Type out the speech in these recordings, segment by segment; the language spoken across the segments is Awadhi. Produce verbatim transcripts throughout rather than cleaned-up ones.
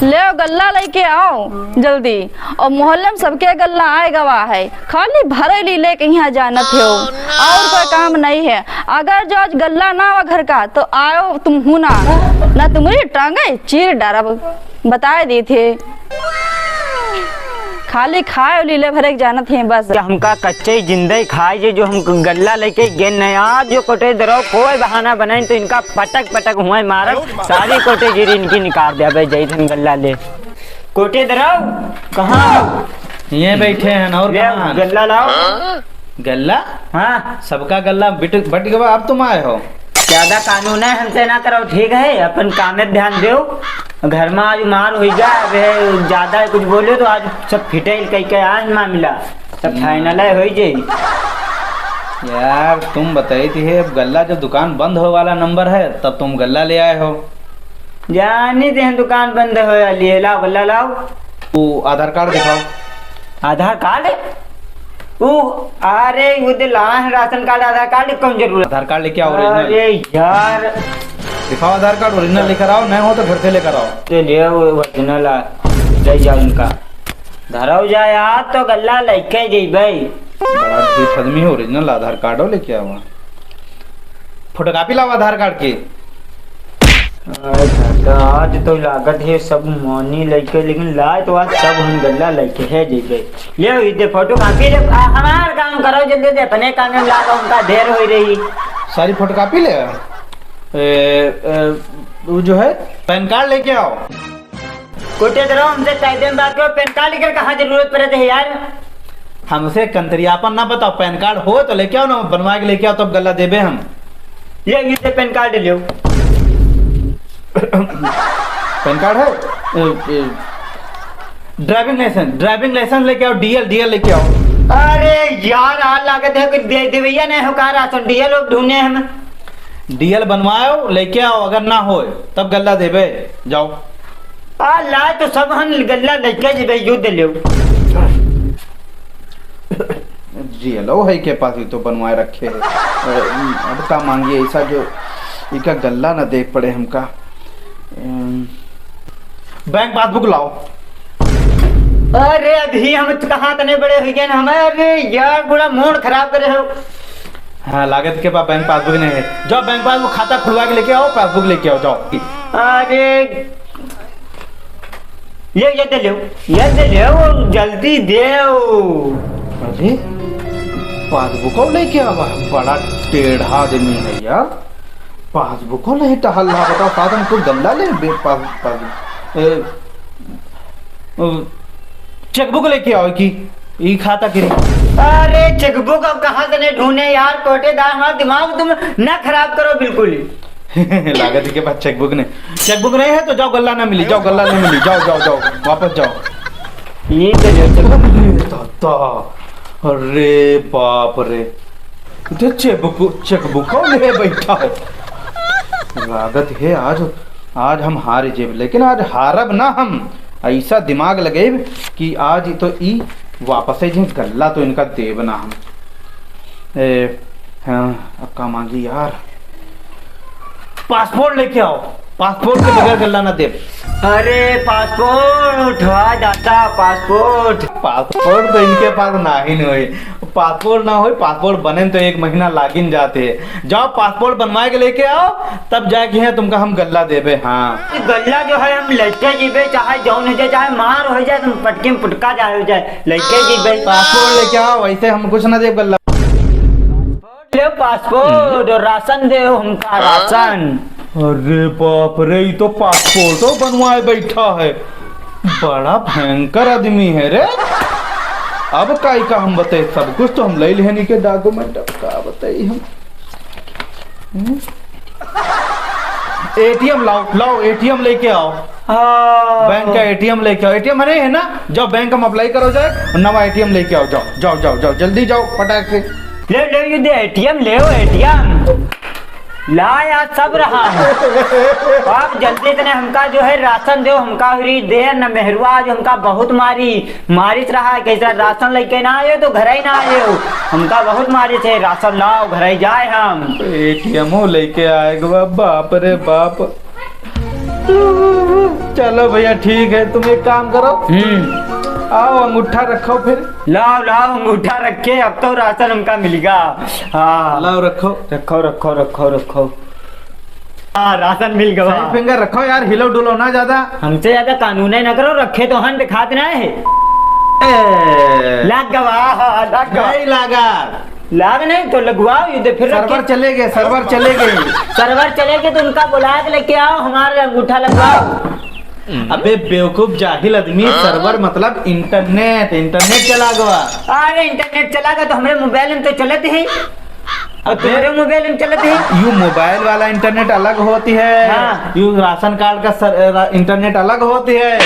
लेव गल्ला लइके आओ जल्दी। और मोहल्ले में सबके गल्ला आए गवा है, खाली भरे ली लेके यहाँ जानत हो, और कोई काम नहीं है। अगर जो आज गल्ला ना आवा घर का तो आओ तुम हूँ ना, ना तुम्हरी टांगे चीर डारब, बताए दी थे। खाली खाए लीले भरे के जानत हैं बस। हमका कच्चे जिंदे खाए जे, जो हम गल्ला लेके गेन नहीं। आज जो कोटेदरौ कोई बहाना बनाइन तो इनका पटक पटक हुए मारब, सारी कोटेगिरी इनकी निकाल देबे, जई हम गल्ला ले। कोटेदरौ, कहाँ हो? ये बैठे हैं और ले, कहाँ? गल्ला लाओ। गल्ला? हाँ। सबका गल्ला बिट-, बट गवा, अब तुम आए हो। ज्यादा कानून है हमसे ना करो, ठीक है? अपन काम में ध्यान दो। घर में आज मार हुई गया, अब है ज्यादा कुछ बोले तो आज सब फिटेल कह के आज मामला, सब हम्म। फाइनल है, होई जाई। यार, तुम बताई थी है, अब गल्ला जब दुकान बंद हो वाला नंबर है, तब तुम गल्ला ले आए हो। जानी थे दुकान बंद हो वाली है, लाओ गल्ला लाओ। वो आधार कार्ड दिखाओ। आधार कार्ड? वो, अरे, वो दे ला है राशन कार्ड, आधार कार्ड की कौन जरूरत? आधार कार्ड लेके आओ, original। अरे यार। दिखाओ आधार कार्ड, original लेकर आओ, नहीं हो तो घर से लेकर आओ। चलिए, वो original आ, ले जाओ इनका। धराओ जाए, आज तो गल्ला लेके जइबे। बड़ा ढीठ आदमी हो, original आधार कार्ड हो लेके आओ। फोटोकॉपी लाओ आधार कार्ड की। अरे दादा, आज तो लागत है सब मानी लइके, लेकिन लाए तो आज सब हम गल्ला लइके है जइबे। ले ई दे फोटो कॉपी ले, आ, हमार काम करो जल्दी दे, अपने काम में लाग, उनका देर होई रही। सारी फोटो कॉपी ले। ए, ए, वो जो है पैन कार्ड लेके आओ। कोटेदरौ, हमसे कायदे में बात करो, पैन कार्ड लेकर कहाँ जरूरत पड़े थे यार? हमसे कंतरियापन ना बताओ, पैन कार्ड हो तो लेके आओ ना, बनवा के लेके आओ, तब गल्ला देबे हम। ये, ये से पैन कार्ड ले लो। पैन कार्ड है? ए, ए, ड्राइविंग लाइसेंस, ड्राइविंग लाइसेंस लेके आओ, डीएल, डीएल लेके आओ। अरे यार, आ लागत है कि दे, देवैया नहीं हो, कहाँ राशन डीएल लोग ढूंढे हम। डीएल बनवाओ, लेके आओ, अगर ना होए, तब गल्ला देबे, जाओ। आ, ला तो सब हम गल्ला लेके जेबे, यो दे लेव। डीएलओ है के पास, ये तो बनवाए रखे है। अ, अब का मांगिए ऐसा जो इका गल्ला ना दे पड़े हमका। अम, बैंक पासबुक लाओ। अरे, अभी हम कहाँ तने बड़े हुई गए ना, हमारे यार, पूरा मूड खराब करे हो। हाँ, लागत के पास बैंक पासबुक नहीं है। जाओ बैंक पासबुक, खाता खुलवा के लेके आओ, पासबुक लेके आओ, जाओ। अरे, ये, ये दे लो, ये दे लो, जल्दी दे। अरे, पासबुक लेके आवा, बड़ा टेढ़ा आदमी है यार। पासबुको नहीं टहल रहा, बताओ, साथ में कुछ गल्ला ले बे-, पास, पास, ए, ओ, चेकबुक लेके आओ कि ई खाता के। अरे, चेकबुक अब कहाँ से नहीं ढूंढे यार, कोटेदार, हमारा दिमाग तुम ना खराब करो बिल्कुल ही। लागत के पास चेकबुक नहीं, चेकबुक नहीं है तो जाओ, गल्ला ना मिली, जाओ, गल्ला ना मिली, जाओ, जाओ, जाओ, वापस जाओ। ये तो जो चेकबुक अरे दादा, अरे बाप रे, तो चेकबुक, चेकबुक कौन ले बैठा है? लागत है आज, आज हम हार जेब, लेकिन आज हारब ना हम। ऐसा दिमाग लगेब कि आज तो ई वापस है जे गल्ला तो इनका देब ना हम। ए, हाँ, अब का मांगी यार? पासपोर्ट लेके आओ, पासपोर्ट के बगैर गल्ला ना देब। अरे पासपोर्ट, वाह दादा, पासपोर्ट। पासपोर्ट तो इनके पास नाही न होई, पासपोर्ट ना होई, पासपोर्ट बने तो एक महीना लागिन जाते। जाओ पासपोर्ट बनवाए के लेके आओ, तब जाके है तुमका हम गल्ला देबे। हाँ, गल्ला जो है हम लेके जीबे, चाहे जौन हो जाए, चाहे मार हो जाए, तुम पटके में पुटका जाए हो जाए, लेके जीबे। पासपोर्ट लेके आओ, वैसे हम कुछ ना देब गल्ला। ले पासपोर्ट और राशन दे हमका, राशन। अरे बाप रे, ई तो पासपोर्टो बनवाए बैठा है। बड़ा भयंकर आदमी है रे। अब काई का हम बताए, सब कुछ तो हम ले लेहनी के डॉक्यूमेंट, अब का बताई हम। हम्म? एटीएम लाओ, लाओ, एटीएम लेके आओ। हाँ। बैंक का एटीएम लेके आओ। एटीएम अरे है ना, जाओ बैंक में अप्लाई करो जाए, नवा एटीएम लेके आओ, जाओ, जाओ, जाओ, जाओ, जल्दी जाओ, फटाक से। ले, ले, ये दे एटीएम, ले, एटीएम। ला यार, सब रहा है। आप जल्दी इतने हमका जो है राशन दो, हमका हुरी दे न मेहरुआ, आज हमका बहुत मारी, मारित रहा है, कैसा राशन लेके ना आयो तो घर ही ना आयो। हमका बहुत मारित है, राशन लाओ, घर ही जाए हम। एटीएमो लेके आए गवा, बाप रे बाप। चलो भैया, ठीक है, तुम एक काम करो। हम्म। आओ, अंगूठा रखो फिर। लाओ, लाओ, अंगूठा रखे, अब तो राशन हमका मिलेगा। हाँ। लाओ, रखो। रखो, रखो, रखो, रखो। हाँ, राशन मिल गवा। सही finger रखो यार, हिलो डुलो ना ज्यादा। हमसे ज्यादा कानून है ना करो, रखे तो हन, दिखात ना है। ए। लाग गवा, हाँ, लाग गवा। नहीं लागा। लाग नहीं तो लगवाओ, ये दे फिर server रखे। चले गए, server चले गए। Server चले गए तो उनका बुला के लेके आओ, हमारे अंगूठा लगवाओ। अबे बेवकूफ जाहिल आदमी, server मतलब internet, internet चला गवा। अरे internet चला गवा तो हमरे mobile में तो चलत ही। और अबे तुम्हारे mobile में चलत ही। यू mobile वाला internet अलग होती है, हाँ। यू राशन कार्ड का सर-, रा-, internet अलग होती है।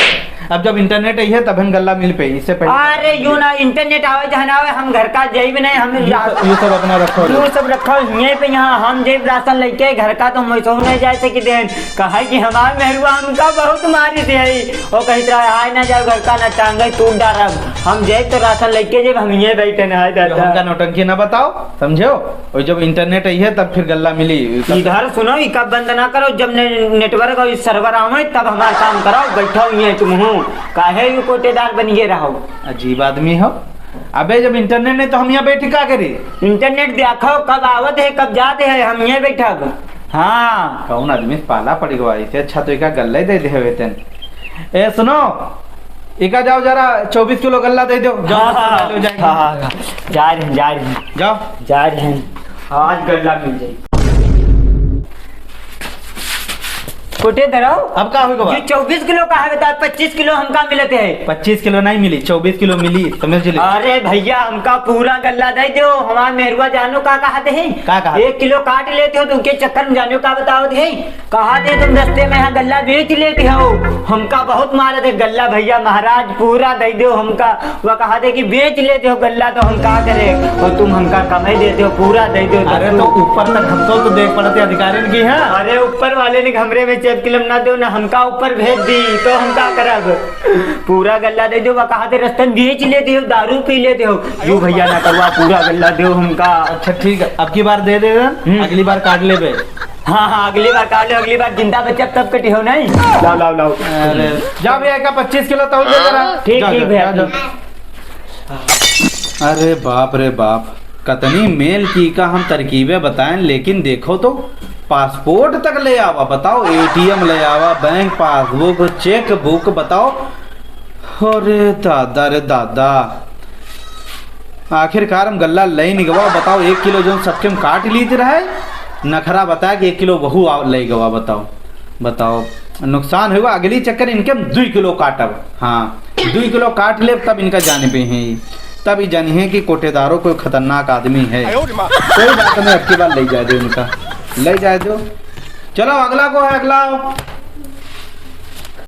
अब जब internet आई है तब हम गल्ला मिल पे, इससे पहले अरे यू ना internet आवे चाहे ना आवे, हम घर का जाइब नहीं, हम यू सब, यू सब अपना रखो। यू सब रखो, यहीं पे यहाँ हम जाइब राशन लेके, घर का तो हम वैसे नहीं जाए सकी देन। कहे कि हमार मेहरुआ हमका बहुत मारी दे है। वो कहित रहा, "आए ना जाओ घर का, ना टांगे टूट डारब।" हम जाए तो राशन लेके जाए, हम ये बैठे ना है जो दादा। हमका नौटंकी ना बताओ, समझो? और जब internet आई है तब फिर गल्ला मिली। इधर सुनो, ई कब बंद ना करो, जब ने-, network और server आवे तब हमार काम करो, बैठो ये तुम हो, काहे यू कोटेदार बनिए रहो? अजीब आदमी हो। अबे जब internet नहीं तो हम यहाँ बैठ का करी? Internet देखो कब आवत है, कब जाते है, हम ये बैठब। हाँ। कौन आदमी से पाला पड़ गवा, इसे अच्छा तो इका गल्ला ही दे दे वेतन। ए सुनो, इका जाओ जरा चउबीस किलो गल्ला दे दो, जाओ, हाँ, हाँ, ले जाएंगे। हाँ, हाँ, हाँ। जा रहे हैं, जा रहे हैं। जाओ। जा रहे हैं। आज गल्ला मिल जाए। कोटेदार हो? अब का होई गवा? ये चउबीस किलो का है, बता, पच्चीस किलो हमका मिलत है। पच्चीस किलो नहीं मिली, चउबीस किलो मिली, समझ ले। अरे भैया, हमका पूरा गल्ला दे दो, हमार मेहरुआ जानो का कहत है? का कहत? एक किलो काट लेते हो, तो उनके चक्कर में जानो का बतावत है? कहत है तुम रस्ते में यहाँ गल्ला बेच लेते हो, हमका बहुत मारत है गल्ला भैया महाराज, पूरा दे दो हमका। वह कहत है कि बेच लेते हो गल्ला तो हम का करे, और तुम हमका कमाई देते हो, पूरा दे दो। अरे तो ऊपर तक हमको तो देख पड़ते अधिकारिन की है। अरे ऊपर वाले ने हमरे में चेप किलम ना दो ना, हमका ऊपर भेज दी तो हम का करब? पूरा गल्ला दे दो, वह कहत है रस्तन बेच लेते हो, दारू पी लेते हो। यू भैया ना करवा, पूरा गल्ला दो हमका। अच्छा ठीक है, अब की बार दे दे, हम्म। अगली बार काट लेबे। हाँ, हाँ, अगली बार काट लो, अगली बार जिंदा बचब तब कटी हो नहीं। लाओ, लाओ, लाओ। अरे, जा भैया, का पच्चीस किलो तौल दे जरा। ठीक, जा, ठीक जा, भैया, जा, जा। ठीक। अरे बाप रे बाप, कतनी मेल की का हम तरकीबें बताएं, लेकिन देखो तो पासपोर्ट तक ले आवा, बताओ, एटीएम ले आवा, बैंक पासबुक, चेकबुक, बताओ। अरे दादा रे दादा, आखिरकार हम गल्ला लइ निकवा, बताओ, एक किलो जौन सबके हम काट लीत रहे, नखरा बता के एक किलो वहू आ-, लइ गवा, बताओ, बताओ, नुकसान हुआ। अगली चक्कर इनके हम दुई किलो काटब, हाँ, दुई किलो काट लेब, तब इनका जाने पे हैं, तब ही जानिए कि कोटेदारो कोई खतरनाक आदमी है। कोई बात नहीं, अबकी बार लइ जाए दो इनका, लइ जाए दो। चलो, अगला को है, अगला आओ।